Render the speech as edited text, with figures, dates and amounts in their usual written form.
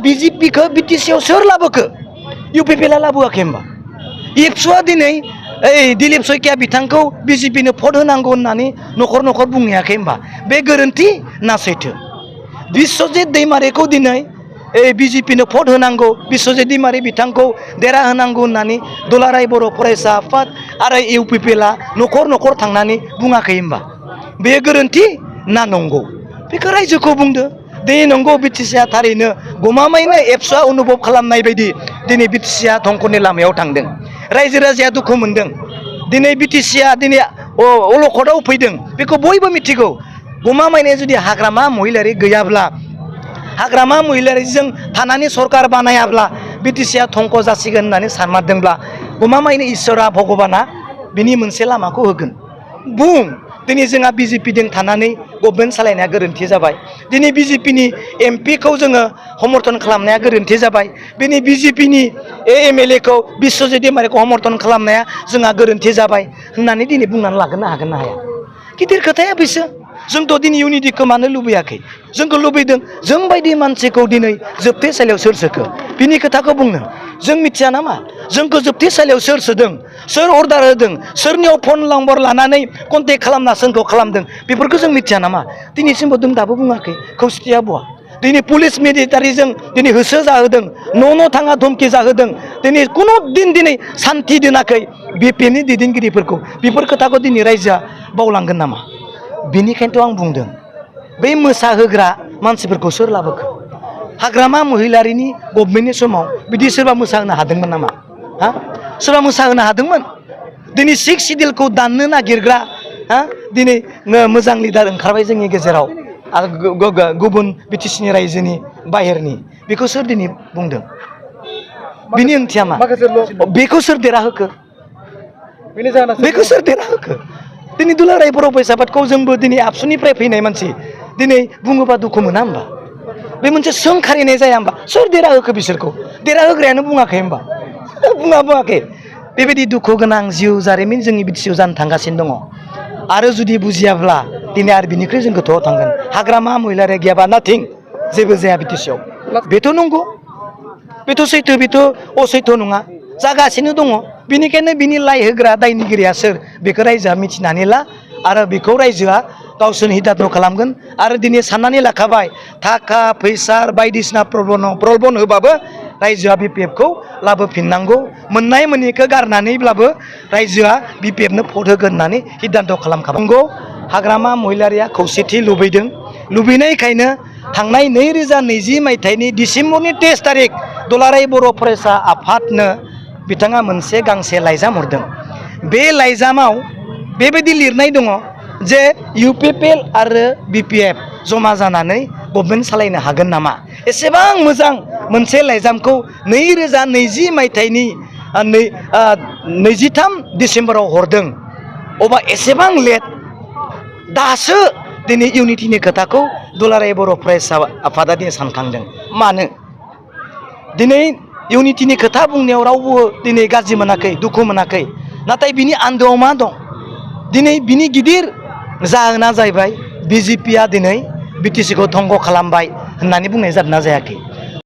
BJP को बीटीसीआव सोर लाबोखो इउपिपिएलआ लाबोआखै होमबा एबसुआ दिनै दिलीप शइकिया बिथांखौ बीजेपीनो भट होनांगौ होननानै न'खर न'खर बुंहैयाखै होमबा बे गोरोन्थि ना सैथो बिश्वजित दैमारिखौ दिनै बीजेपीनो भट होनांगौ बिश्वजित दैमारि बिथांखौ देरा होनांगौ होननानै दुलाराय बर' फरायसा आफाद आरो इउपिपिएलआ न'खर न'खर थांनानै बुङाखै होमबा बे गोरोन्थि ना नंगौ बेखौ रायजोखौ बुंदो दिनै नंगौ बिटिसिआ थारैनो गमामायैनो एबसुआ अनुभब खालामनाय बायदि दिनै बिटिसिआ धंखनि लामायाव थांदों रायजो राजाया दुखु मोनदों दिनै बिटिसिआ दिनै अलखदाव फैदों बेखौ बयबो मिथिगौ गमामायैनो जुदि हाग्रामा महिलारि गैयाब्ला हाग्रामा महिलारिजों थानानै सरकार बानायाब्ला बिटिसिआ धंख जासिगोन होननानै सानमारदोंब्ला गमामायैनो इसोरा भगबाना बिनि मोनसे लामाखौ होगोन बुं दिनै जोंहा बिजेपिजों थानानै गभर्नमेन्ट सालायनाया गोरोन्थि जाबाय दिनै बिजेपिनि एमपिखौ जोङो समर्थन खालामनाया गोरोन्थि जाबाय दिनै बिजेपिनि एमएलएखौ बिश्वजित दैमारिखौ समर्थन खालामनाया जोंहा गोरोन्थि जाबाय होननानै दिनै बुंनानै लागोन हागोन ना हाया गिदिर खोथाया बेसो जोंथ' दिनै इउनिटिखौ मानो लुबैयाखै जोंखौ लुबैदों जों बायदि मानसिखौ दिनै जोबथेसालियाव सोर सोखो बिनि खोथाखौ बुंनो जों मिथिया नामा जोंखौ जोबथेसालियाव सोर सोदों सोर अर्डार होदों सोरनियाव फन नम्बर लानानै कन्टेक्ट खालामना जोंखौ खालामदों बेफोरखौ जों मिथिया नामा दिनैसिमबो जों दाबो बुङाखै खौसेथिया बहा दिनै पुलिस मिलिटारिजों दिनै होसो जाहोदों न' थाङा धमखि जाहोदों दिनै कुनु दिन दिनै सान्थि दोनाखै बिपिएलनि दैदेनगिरिफोरखौ बेफोर खोथाखौ दिनै रायजोआ बावलांगोन नामा बेनिखायनोथ' आं बुंदों बै मोसाहोग्रा मानसिफोरखौ सोर लाबोखो हाग्रामा महिलारिनि गभर्नमेन्टनि समाव बिदि सोरबा मोसाहोनो हादोंमोन नामा हा सोरबा मोसाहोनो हादोंमोन दिनै 6 सिडिउलखौ दाननो नागिरग्रा हा दिनै मोजां लिडार ओंखारबाय जोंनि गेजेराव आरो गुबुन बिटिसिनि रायजोनि बाहेरनि बेखौ सोर दिनै बुंदों बिनि ओंथिया मा बेखौ सोर देरहाहोखो बेखौ सोर देरहाहोखो दिनै दुलाराय बर' फरायसा आफादखौ जोंबो दिनै आबसुनिफ्राय फैनाय मानसि दिनै बुङोबा दुखु मोना होमबा बे मोनसे सोंखारिनाय जाया होमबा सोर देरहाहोखो बिसोरखौ देरहाहोग्रायानो बुङाखै होमबा बुङाखै बेबायदि दुखु गोनां जिउ जारिमिन जोंनि बिटिसिआव जानो थांगासिनो दङ आरो जुदि बुजियाब्ला दिनै आरो बिनिख्रुइ जों गोथौआव थांगोन हाग्रामा महिलारि गैयाबा नाथिं जेबो जाया बिटिसिआव बेथ' नंगौ बेथ' सैथो बेथ' असैथो नङा जागासिनो दङ बिनिखायनो बिनि लाइ होग्रा दायनिगिरिया सोर बेखौ रायजोआ मिथिनानै ला आरो बेखौ रायजोआ गावसोरनि हिदायत खालामगोन आरो दिनै साननानै लाखाबाय थाखा फैसा बायदिसिना प्रलबन होबाबो रायजोआ बिपिएफखौ लाबोफिननांगौ मोननाय मोनैखौ गारनानैब्लाबो रायजोआ बिपिएफनो भट होगोन होननानै हिदायत खालामखाबाय नंगौ हाग्रामा महिलारिया खौसेथि लुबैनायखायनो थांनाय 2020 मायथाइनि डिसेम्बरनि 23 थारिख दुलाराय बर' फरायसा आफादनो बिथाङा मोनसे गांसे लाइजाम हरदों बे लाइजामाव बेबायदि लिरनाय दङ जे इउपिपिएल आरो बिपिएफ जमा जानानै गभर्नमेन्ट सालायनो हागोन नामा एसेबां मोजां मोनसे लाइजामखौ 2020 मायथाइनि 23 डिसेम्बराव हरदों अबा एसेबां लेट दासो दिनै इउनिटिनि खोथाखौ दुलाराय बर' फरायसा आफादा दिनै सानखांदों मानो दिनै इउनिटिनि खोथा बुंनायाव रावबो दिनै गाज्रि मोनाखै दुखु मोनाखै नाथाय बिनि आन्दोआव मा दं दिनै बिनि गिदिर जाहोना जाहैबाय बिजेपिआ दिनै बिटिसिखौ धंख खालामबाय होननानै बुंनाय जादोंना जायाखै